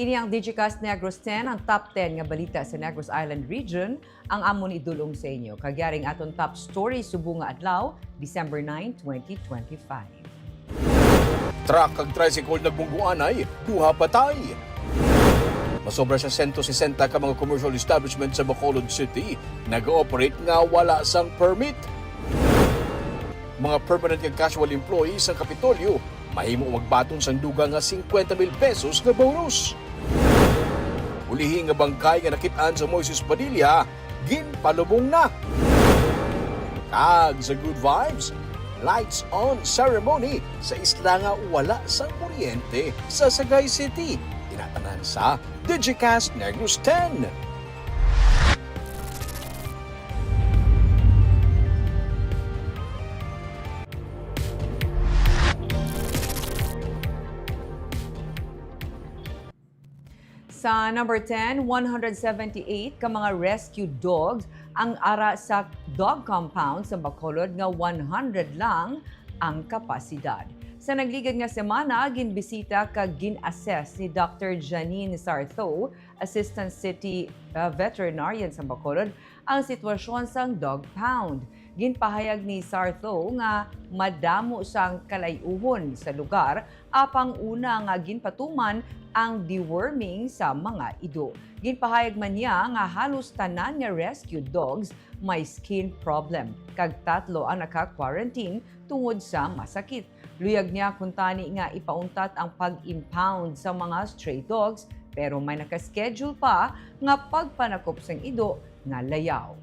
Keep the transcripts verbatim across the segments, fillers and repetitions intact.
Ini ang Digicast Negros ten, ang top ten nga balita sa Negros Island Region, ang amon idul-ong sa inyo. Kag yari ang aton top story subong nga adlaw, December nine, twenty twenty-five. Truck kag tricycle nagbungguanay, duha patay. Masobra sa sento sesenta ka mga commercial establishment sa Bacolod City naga-operate nga wala sang permit. Mga permanent kag casual employees sang Kapitolyo mahimo magbaton sang dugang nga singkwenta mil pesos nga bonus. Ulihi nga bangkay nga nakit-an sa Moises Padilla, ginpalubong na. Kag sa Good Vibes, lights on ceremony sa isla nga wala sang kuryente sa Sagay City. Tinatanan sa Digicast Negros ten. Sa number ten, one hundred seventy-eight ka mga rescue dogs ang ara sa dog compound sa Bacolod nga one hundred lang ang kapasidad. Sa nagligad nga semana, ginbisita kag gin-assess ni Doctor Janine Sartho, Assistant City, uh, Veterinarian sa Bacolod, ang sitwasyon sang dog pound. Ginpahayag ni Sartho nga madamo sang kalay-uhon sa lugar, apang una nga ginpatuman ang deworming sa mga ido. Ginpahayag man niya nga halos tanan nga rescue dogs may skin problem, kag tatlo ang naka-quarantine tungod sa masakit. Luyag niya kuntani nga ipauntat ang pag-impound sa mga stray dogs, pero may naka-schedule pa nga pagpanakop sang ido nga layaw.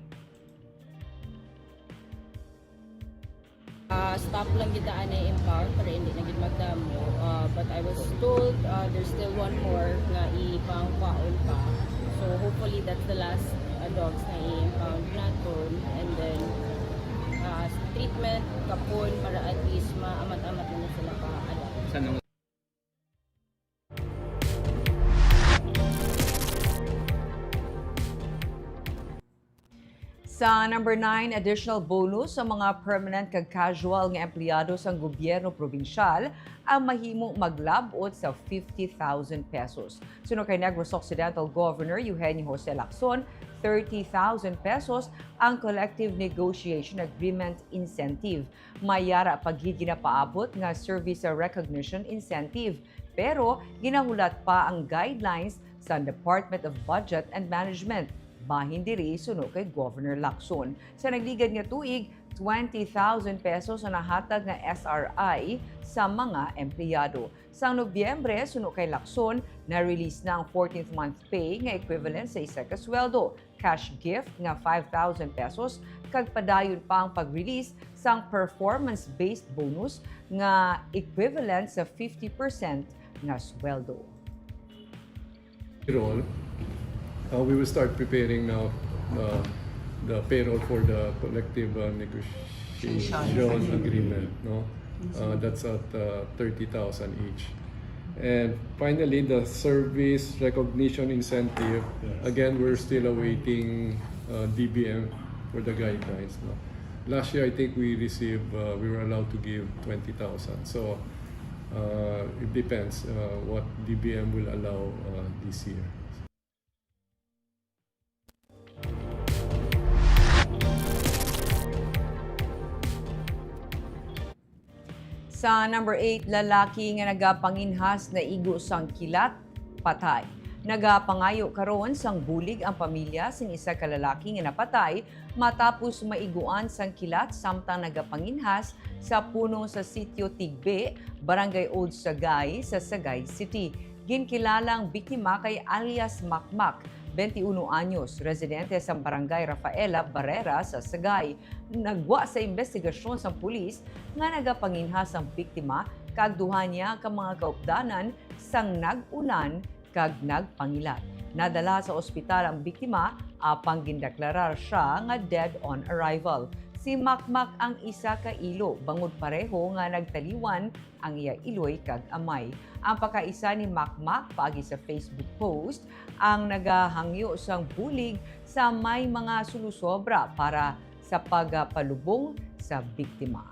Ah, stop lang gid na impound para hindi na gid magdamo. Ah, but I was told, ah, there's still one more nga ipangkwaon pa. So hopefully that's the last, ah, dogs na i-impound naton. And then, ah, treatment, kapon, para at least maamat-amat na sila pa-adapt. Sa number nine, additional bonus sa mga permanent kag casual nga empleyado sang gobyerno probinsyal ang mahimo maglab-ot sa fifty thousand pesos. Suno kay Negros Occidental Governor Eugenio Jose Lacson, thirty thousand pesos ang collective negotiation agreement incentive. May ara pa gid ginapaabot nga service recognition incentive, pero ginahulat pa ang guidelines sa Department of Budget and Management. Bahin diri suno kay Governor Lacson. Sa nagligad nga tuig, twenty thousand pesos ang nahatag nga S R I sa mga empleyado. Sang Nobyembre, suno kay Lacson, na-release na ang fourteenth month pay nga equivalent sa isa ka sweldo, cash gift nga five thousand pesos, kag padayon pa ang pag-release sang performance-based bonus nga equivalent sa fifty percent nga sweldo. Payroll, uh, we will start preparing now, uh, the payroll for the collective, uh, negotiation agreement, no? Uh, that's at, uh, thirty thousand each. And finally, the service recognition incentive. Again, we're still awaiting, uh, D B M for the guidelines, no? Last year, I think we received, uh, we were allowed to give twenty thousand. So, uh, it depends, uh, what D B M will allow, uh, this year. Sa number eight, lalaki nga nagapanginhas naigo sang kilat, patay. Nagapangayo karon sang bulig ang pamilya sing isa ka lalaki nga napatay matapos maiguan sang kilat samtang nagapanginhas sa puno sa Sitio Tigbe, Barangay Old Sagay, sa Sagay City. Ginkilala ang biktima kay alias Makmak, twenty-one anyos, residente sa Barangay Rafaela Barrera sa Sagay. Nagwa sa imbestigasyon sang pulis nga nagapanginhas ang biktima kag duha niya ka mga kaupdanan sang nag-ulan kag nagpangilat. Nadala sa ospital ang biktima, apang gindeklarar sia nga dead on arrival. Si Makmak ang isa ka ilo bangod pareho nga nagtaliwan ang iya iloy kag amay. Ang pagkaisa ni Makmak paagi sa Facebook post ang nagahangyo sang bulig sa may mga sulusobra para sa pagpalubong sa biktima.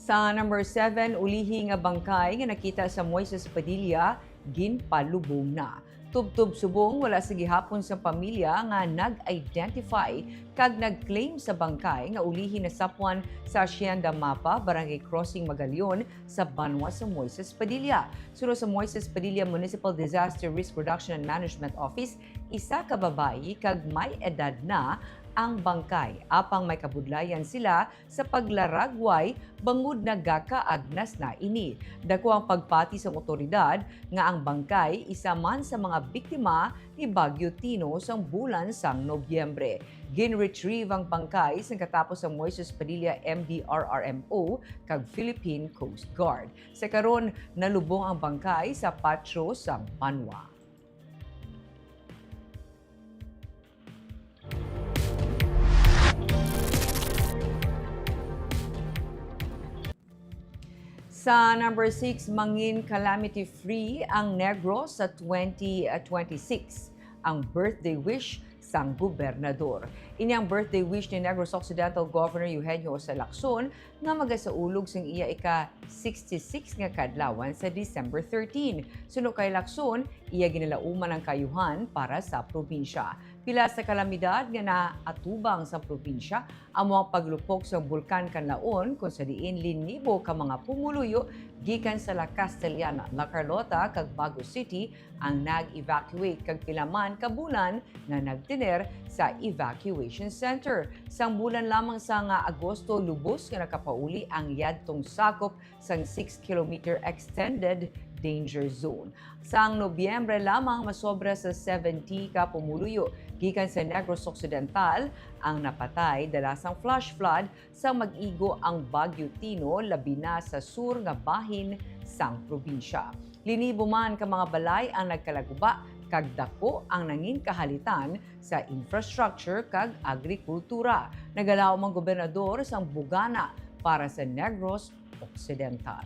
Sa number seven, ulihi nga bangkay nga nakita sa Moises Padilla, ginpalubong na. Tubtob subong, wala sa gihapon sa pamilya nga nag-identify kag nag-claim sa bangkay nga ulihi nasapwan sa Hacienda Mapa, Barangay Crossing, Magalion, sa banwa sa Moises Padilla. Suno sa Moises Padilla Municipal Disaster Risk Reduction and Management Office, isa ka babayi kag may edad na ang bangkay, apang may kabudlayan sila sa paglaragway bangod nagakaagnas na ini. Dako ang pagpati sang awtoridad nga ang bangkay isa man sa mga biktima ni Bagyo Tino sang bulan sang Nobyembre. Gin-retrieve ang bangkay sang katapos ang Moises Padilla M D R R M O kag Philippine Coast Guard. Sa karon, nalubong ang bangkay sa patro sang banwa. Sa number six, mangin calamity-free ang Negros sa twenty twenty-six, ang birthday wish sang gobernador. Ini ang birthday wish ni Negros Occidental Governor Eugenio Jose Lacson nga magasaulog sang iya ika sixty-six nga kaadlawan sa December thirteen. Suno kay Lacson, iya ginalauman ang kaayuhan para sa probinsya. Pila sa kalamidad nga naatubang sa probinsya amo ang paglupok sang Bulkan Kanlaon, kon sa diin linibo ka mga pumuluyo gikan sa La Castellana, La Carlota, kag Bago City ang nag-evacuate, kag pila man ka bulan nga nagtener sa evacuation center. Sang bulan lamang sang Agosto, lubos nga nakapauli ang yadtong sakop sang six kilometer extended danger zone. Sang Nobyembre lamang, masobra sa seventy ka pumuluyo gikan sa Negros Occidental ang napatay dala sang flash flood sang mag-igo ang Bagyo Tino, labi na sa sur nga bahin sang probinsya. Linibo man ka mga balay ang nagkalaguba, kag dako ang nangin kahalitan sa infrastructure kag agrikultura. Nagalaom ang gobernador sang bugana para sa Negros Occidental.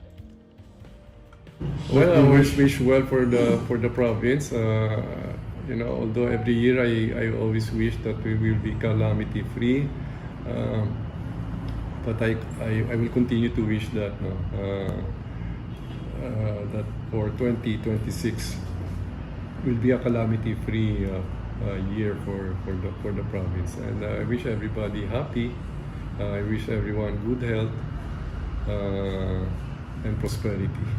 Well, I wish, wish well for the, for the province. Uh, you know, although every year I, I always wish that we will be calamity free, um, but I, I, I will continue to wish that, no, uh, uh, that for twenty twenty-six will be a calamity free, uh, uh, year for, for the, for the province. And, uh, I wish everybody happy. Uh, I wish everyone good health, uh, and prosperity.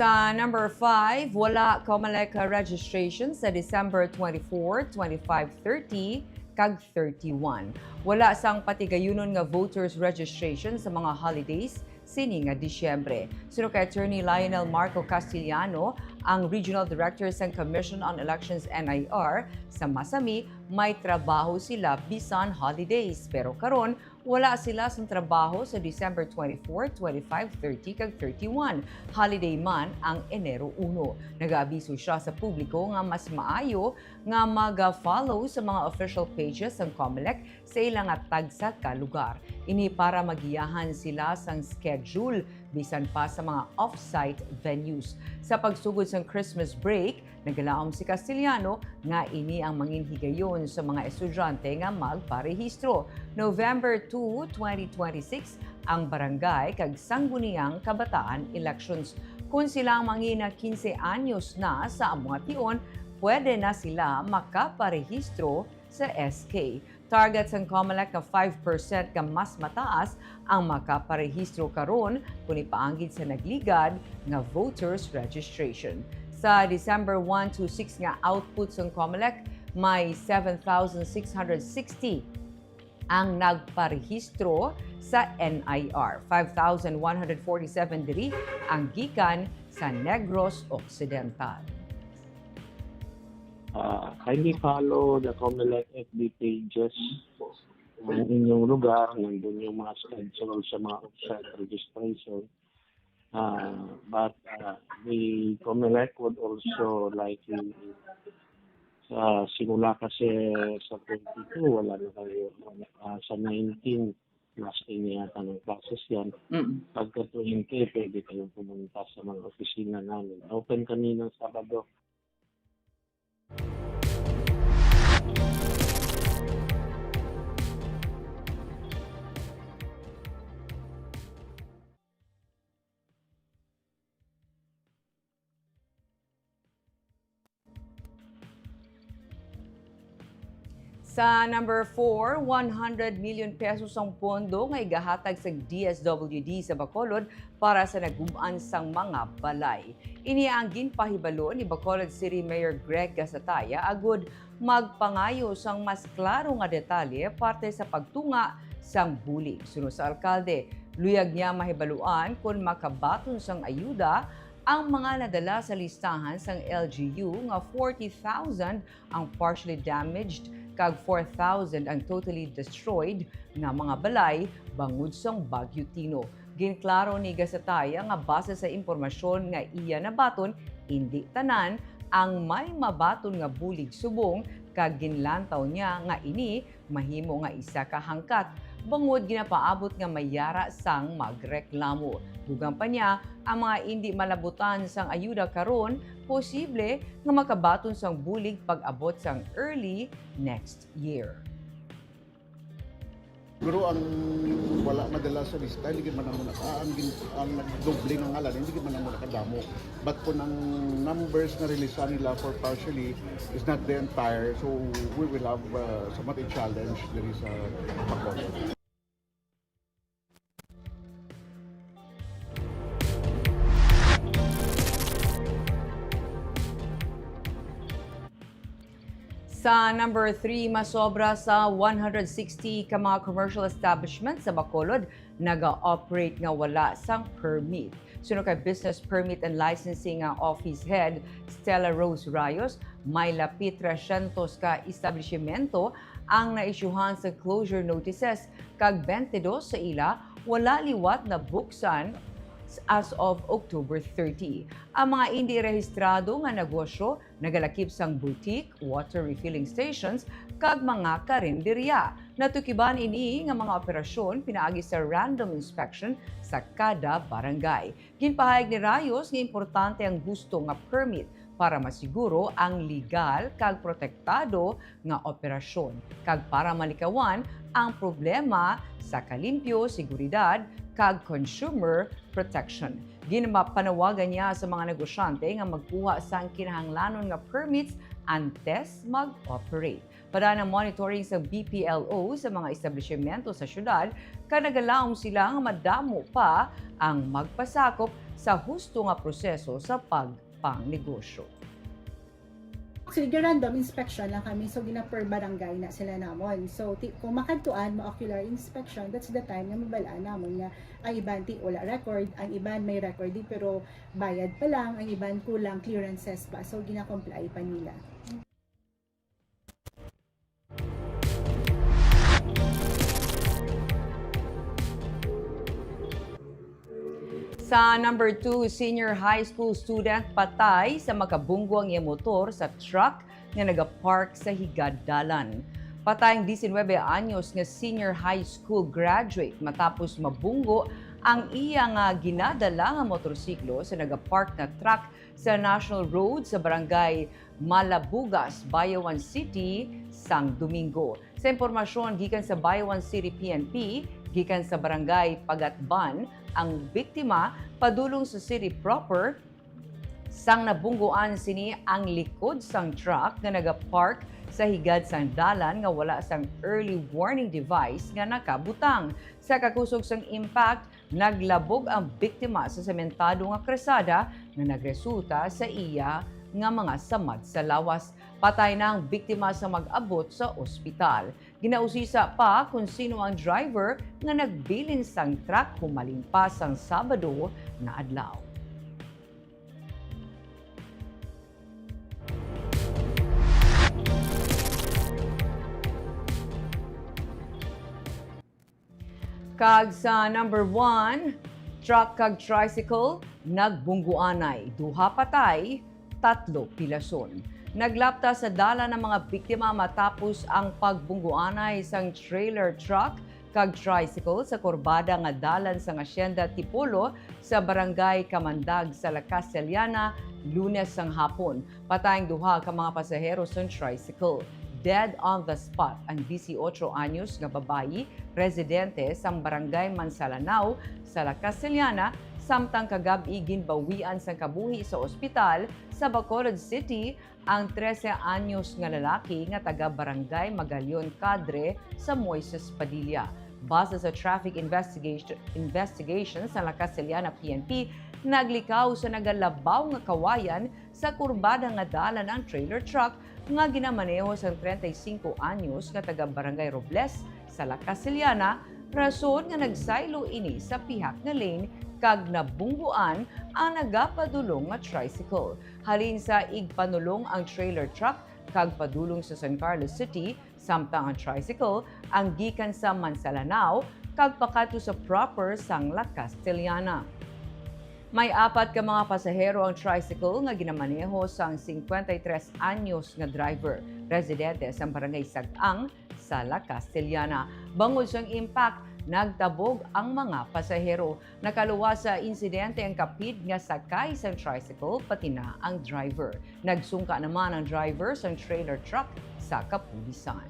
Sa number five, wala COMELEC registration sa December twenty-four, twenty-five, thirty, kag thirty-one. Wala sang patigayunon nga voters registration sa mga holidays sini nga Disyembre. Suno kay Attorney Lionel Marco Castellano, ang Regional Director sang Commission on Elections, N I R, sa Masami, may trabaho sila bisan holidays, pero karon wala sila sang trabaho sa December twenty-four, twenty-five, thirty, kag thirty-one. Holiday man ang Enero uno. Nagaabiso siya sa publiko nga mas maayo nga maga-follow sa mga official pages sang COMELEC sa ila nga tagsa ka lugar. Ini para magiyahan sila sang schedule bisan pa sa mga off-site venues. Sa pagsugod sang Christmas break, nagalaom si Castellano nga ini ang mangin higayon sa mga estudyante nga magparehistro. November two, twenty twenty-six ang barangay kag sangguniang kabataan elections. Kon sila ang mangin nga quince anyos na sa amo nga tion, pwede na sila makaparehistro sa S K. Target sang COMELEC nga five percent ka mas mataas ang makaparehistro karon kon ipaanggid sa nagligad nga voters registration. Sa December one to six nga output sang COMELEC, may seven thousand six hundred sixty ang nagparehistro sa N I R. Five thousand one hundred forty-seven diri ang gikan sa Negros Occidental. Ah, kindly follow the COMELEC F B pages. Ang inyong lugar, nandun yung mga schedule sa mga off-site registration. Ah, but ah, the COMELEC would also like to, ah, simula kasi sa twenty-two, wala na kayo. Ah, sa nineteen, last day na yata ng classes yan. Mm. Pagka twenty, pwede kayong pumunta sa mga opisina namin. Open kami ng Sabado. Sa number four, one hundred million pesos ang pondo nga igahatag sa D S W D sa Bacolod para sa nagub-an sang mga balay. Ini ang ginpahibalo ni Bacolod City Mayor Greg Gasataya agud magpangayo sang mas klaro nga detalye parte sa pagtunga sang bulig. Suno sa alkalde, luyag niya mahibaluan kon makabaton sang ayuda ang mga nadala sa listahan sang L G U nga forty thousand ang partially damaged kag four thousand ang totally destroyed nga mga balay bangod sang Bagyo Tino. Ginklaro ni Gasataya nga base sa impormasyon nga iya nabaton, indi tanan ang may mabaton nga bulig subong, kag ginlantaw niya nga ini mahimo nga isa ka hangkat bangod ginapaabot nga may yara sang magreklamo. Dugang pa niya, ang mga indi malabutan sang ayuda karon posible nga makabaton sang bulig pag-abot sang early next year. Pero ang wala madala sa lista, hindi man namo naka, ang, gin- ang nagdoble ng ngalan, hindi man namo nakadamo. But kung ang numbers na release nila for partially is not the entire, so we will have uh, somewhat a challenge there is a Bacolod. Sa number three, masobra sa one hundred sixty ka mga commercial establishment sa Bacolod naga-operate nga wala sang permit. Suno kay Business Permit and Licensing nga Office Head Stella Rose Rayos, may lapit tresyentos ka establishmento ang naisyuhan sa closure notices, kag twenty-dos sa ila wala liwat nabuksan as of October thirty. Ang mga indi rehistrado nga negosyo nagalakip sang boutique, water refilling stations, kag mga karinderya. Natukiban ini nga mga operasyon pinaagi sa random inspection sa kada barangay. Ginpahayag ni Rayos nga importante ang husto nga permit para masiguro ang legal kag protektado nga operasyon, kag para malikawan ang problema sa kalimpyo, seguridad, kag consumer protection. Ginpanawagan niya sa mga negosyante nga magkuha sang kinahanglanon nga permits antes mag-operate. Padaan ang monitoring sa B P L O sa mga establishmento sa syudad, kag nagalaom sila nga madamo pa ang magpasakop sa husto nga proseso sa pagpangnegosyo. Actually, random inspection lang kami. So, gina-per barangay na sila namon. So, ti- kung makadtuan, ma-ocular inspection, that's the time nga mabalaan namon nga ang iban ti wala record, ang iban may record di, pero bayad pa lang, ang iban kulang clearances pa. So, gina-comply pa nila. Sa number two, senior high school student patay sa makabunggo ang iya motor sa truck nga nagapark sa higad dalan. Patay ang diecinuebe anyos nga senior high school graduate matapos mabunggo ang iya nga ginadala nga motorsiklo sa nagapark nga truck sa National Road sa barangay Malabugas, Bayawan City, sang Domingo. Sa impormasyon gikan sa Bayawan City P N P, gikan sa barangay Pagatban ang biktima padulong sa city proper. Sang nabunggoan sini ang likod sang truck nga nagapark sa higad sang dalan nga wala sang early warning device nga nakabutang. Sa kakusog sang impact, naglabog ang biktima sa sementado nga karsada nga nagresulta sa iya nga mga samad sa lawas. Patay na ang biktima sa mag-abot sa ospital. Ginausisa pa kung sino ang driver nga nagbilin sang truck humalin pa sang Sabado nga adlaw. Kag sa number one, truck kag tricycle nagbungguanay, duha patay, tatlo pilason. Naglapta sa dalan ang mga biktima matapos ang pagbungguanay sang trailer truck kag tricycle sa kurbada nga dalan sang Hacienda Tipolo sa Barangay Kamandag sa La Castellana, Lunes sang hapon. Patay ang duha ka mga pasahero sang tricycle. Dead on the spot ang disiotso anyos nga babayi, residente sang Barangay Mansalanao sa La Castellana, Samtang kagab-i ginbawian sang kabuhi sa ospital sa Bacolod City ang trese anyos nga lalaki nga taga Barangay Magallon Cadre sa Moises Padilla. Base sa traffic investigation, investigation sa La Castellana P N P, naglikaw sa nagalabaw nga kawayan sa kurbada nga dalan ang trailer truck nga ginamaneho sang treinta y cinco anyos nga taga Barangay Robles sa La Castellana, rason nga nagsaylo ini sa pihak nga lane kag nabungguan ang nagapadulong nga tricycle. Halin sa igpanulong ang trailer truck kag padulong sa San Carlos City, samtang ang tricycle ang gikan sa Mansalanao kag pakadto sa proper sang La Castellana. May apat ka mga pasahero ang tricycle nga ginamaneho sang cincuenta y tres anyos nga driver, residente sa Barangay Sag-ang sa La Castellana. Bangod sang impact, nagtabog ang mga pasahero. Nakaluwas sa insidente ang kapid nga sakay sang tricycle, pati na ang driver. Nagsungka naman ang driver sang trailer truck sa kapulisan.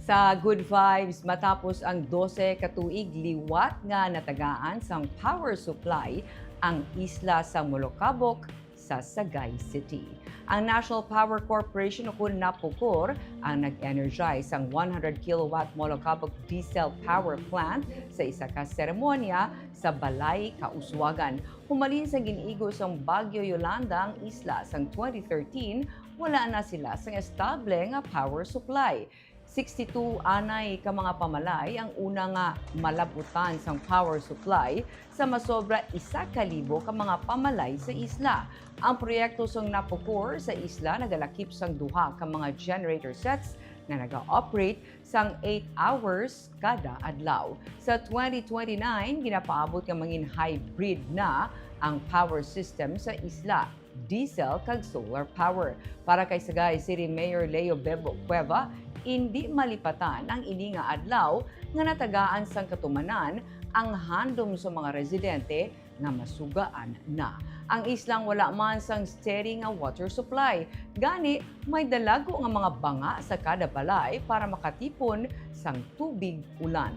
Sa Good Vibes, matapos ang dose ka tuig liwat nga natagaan sang power supply ang isla sang Molokabok sa Sagay City. Ang National Power Corporation, ukon NAPOCOR, ang nag-energize sang one hundred kilowatt Molokabok diesel power plant sa isa ka seremonya sa Balay Kauswagan. Humalin sang gin-igo sang Bagyo Yolanda ang isla sang twenty thirteen, wala na sila sang estable nga power supply. Sixty-two anay ka mga pamalay ang una nga malabutan sang power supply sa masobra isa ka libo ka mga pamalay sa isla. Ang proyekto sang NAPOCOR sa isla nagalakip sang duha ka mga generator sets nga naga-operate sang eight hours kada adlaw. Sa twenty twenty-nine, ginapaabot nga mangin hybrid na ang power system sa isla, diesel kag solar power. Para kay Sagay City Mayor Leo Bebo Cueva, indi malipatan ang ini nga adlaw nga natagaan sang katumanan ang handom sa mga residente nga masugaan na. Ang islang wala man sang steady nga water supply, gani may dalago nga mga banga sa kada balay para makatipon sang tubig ulan.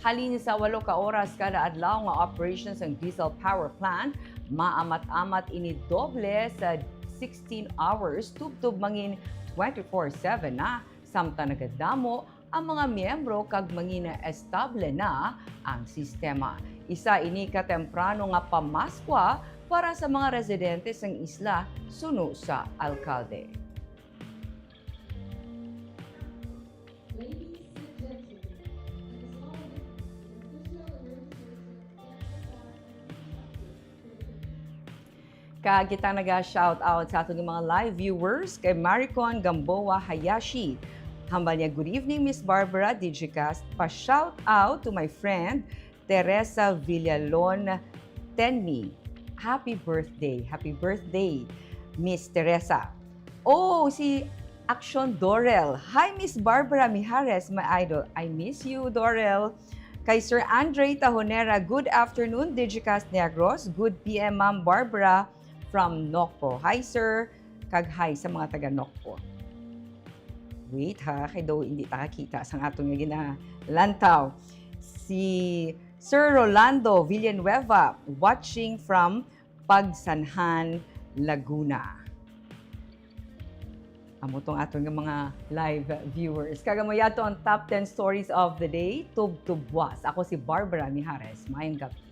Halin sa walo ka oras kada adlaw nga operation sang diesel power plant, maamat-amat ini doble sa sixteen hours, tubtob mangin twenty-four seven na, samtang nagadamo ang mga miyembro kag mangin estable na ang sistema. Isa ini ka temprano nga pamaskwa para sa mga residente sang isla, suno sa alkalde. Kag kita naga-shout out sa aton mga live viewers, kay Maricon Gamboa Hayashi. Hambal niya, "Good evening, Miss Barbara, Digicast. Pa-shout out to my friend, Teresa Villalon Tenmi. Happy birthday, happy birthday, Miss Teresa." Oh, si Action Dorel. "Hi, Miss Barbara Mijares, my idol. I miss you, Dorel." Kay Sir Andre Tahonera, "Good afternoon, Digicast Negros. Good P M, Ma'am Barbara from Nocpo." Hi, sir. Kag hi sa mga taga Nocpo. Wait ha, kay daw hindi ta kakita sang aton nga ginalantaw. Si Sir Rolando Villanueva, watching from Pagsanjan, Laguna. Amo tong aton nga mga live viewers. Kag amo yadto ang top ten stories of the day. Tubtob buwas. Ako si Barbara Mijares. Maayong gabi.